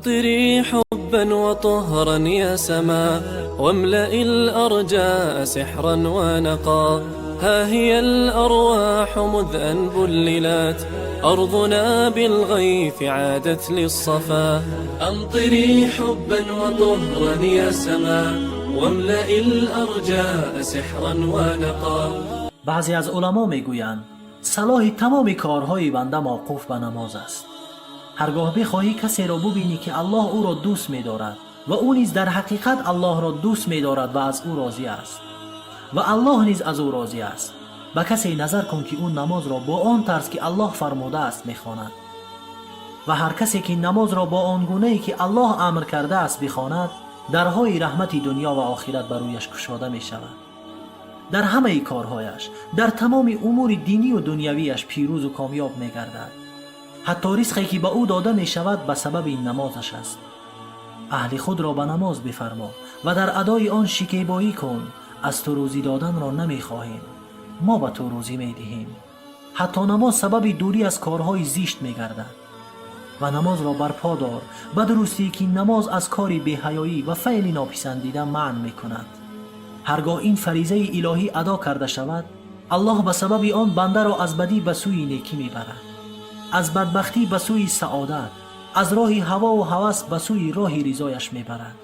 أمطري حبا وطهرا يا سما، واملئ الأرجاء سحرا ونقا. ها هي الأرواح مذ أن بللت، أرضنا بالغيث عادت للصفا. أمطري حبا وطهرا يا سما، واملئ الأرجاء سحرا ونقا. Баъзе аз уламо мегӯянд: салоҳи тамоми корҳои банда мавқуф ба намоз аст. Ҳаргоҳ бихоҳӣ касеро бубинӣ, ки Аллоҳ ӯро дӯст медорад ва ӯ низ дар ҳақиқат Аллоҳро дӯст медорад ва аз ӯ розӣ аст ва Аллоҳ низ аз ӯ розӣ аст, ба касе назар кун, ки ӯ намозро бо он тарз, ки Аллоҳ фармудааст, мехонад. Ва ҳар касе, ки намозро бо он гунае, ки Аллоҳ амр кардааст, бихонад, дарҳои раҳмати дунё ва охират ба рӯяш кушода мешавад. Дар ҳамаи корҳояш, дар тамоми умури динию дунявиаш пирӯзу комёб мегардад. Ҳатто ризқе, ки ба ӯ дода мешавад, ба сабаби намозаш аст. Аҳли худро ба намоз бифармо ва дар адои он шикебоӣ кун. Аз ту рӯзӣ доданро намехоҳем, мо ба ту рӯзӣ медиҳем. Ҳатто намоз сабаби дурӣ аз корҳои зишт мегардад. Ва намозро барпо дор, ба дурустӣ, ки намоз аз кори беҳаёӣ ва феъли нописандида манъ мекунад. Ҳаргоҳ ин фаризаи илоҳӣ адо карда шавад, Аллоҳ ба сабаби он бандаро аз бадӣ ба сӯи некӣ мебарад, аз бадбахтӣ ба сӯи саодат, аз роҳи ҳавову ҳавас ба сӯи роҳи ризояш мебарад.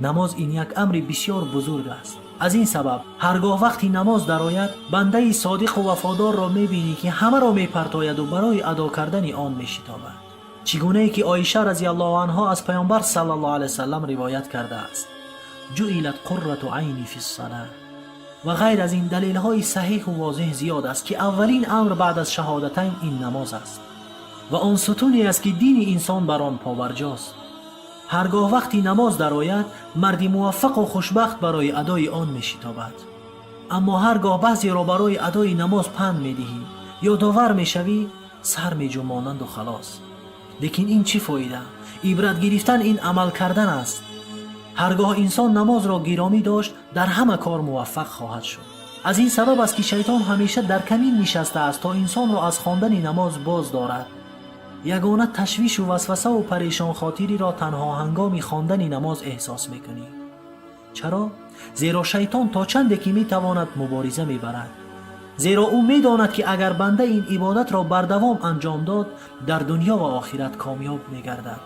Намоз ин як амри бисёр бузург аст. Аз ин сабаб, ҳаргоҳ вақти намоз дарояд, бандаи содиқу вафодорро мебинӣ, ки ҳамаро мепартояду барои адо кардани он мешитобад. Чӣ гунае ки Оиша разиаллоҳу анҳо аз Паёмбар саллаллоҳу алайҳи васаллам ривоят кардааст: «جعلت قرة عيني في الصلاة». Ва ғайр аз ин, далелҳои саҳеҳу возеҳ зиёд аст, ки аввалин амр баъд аз шаҳодатайн ин намоз аст ва он сутуне аст, ки дини инсон бар он побарҷост. Ҳаргоҳ вақти намоз дарояд, марди муваффақу хушбахт барои адои он мешитобад. Аммо ҳар гоҳ баъзеро барои адои намоз панд медиҳӣ, ёдовар мешавӣ, сар меҷунбонанду халос. Лекин ин чӣ фоида? Ибрат гирифтан ин амал кардан аст. Ҳаргоҳ инсон намозро гиромӣ дошт, дар ҳама кор муваффақ хоҳад шуд. Аз ин сабаб аст, ки шайтон ҳамеша дар камин нишастааст, то инсонро аз хондани намоз боз дорад. Ягона ташвишу васвасаву парешонхотириро танҳо ҳангоми хондани намоз эҳсос мекунӣ. Чаро? Зеро шайтон то чанде ки метавонад, мубориза мебарад, зеро ӯ медонад, ки агар банда ин ибодатро бардавом анҷом дод, дар дунё ва охират комёб мегардад.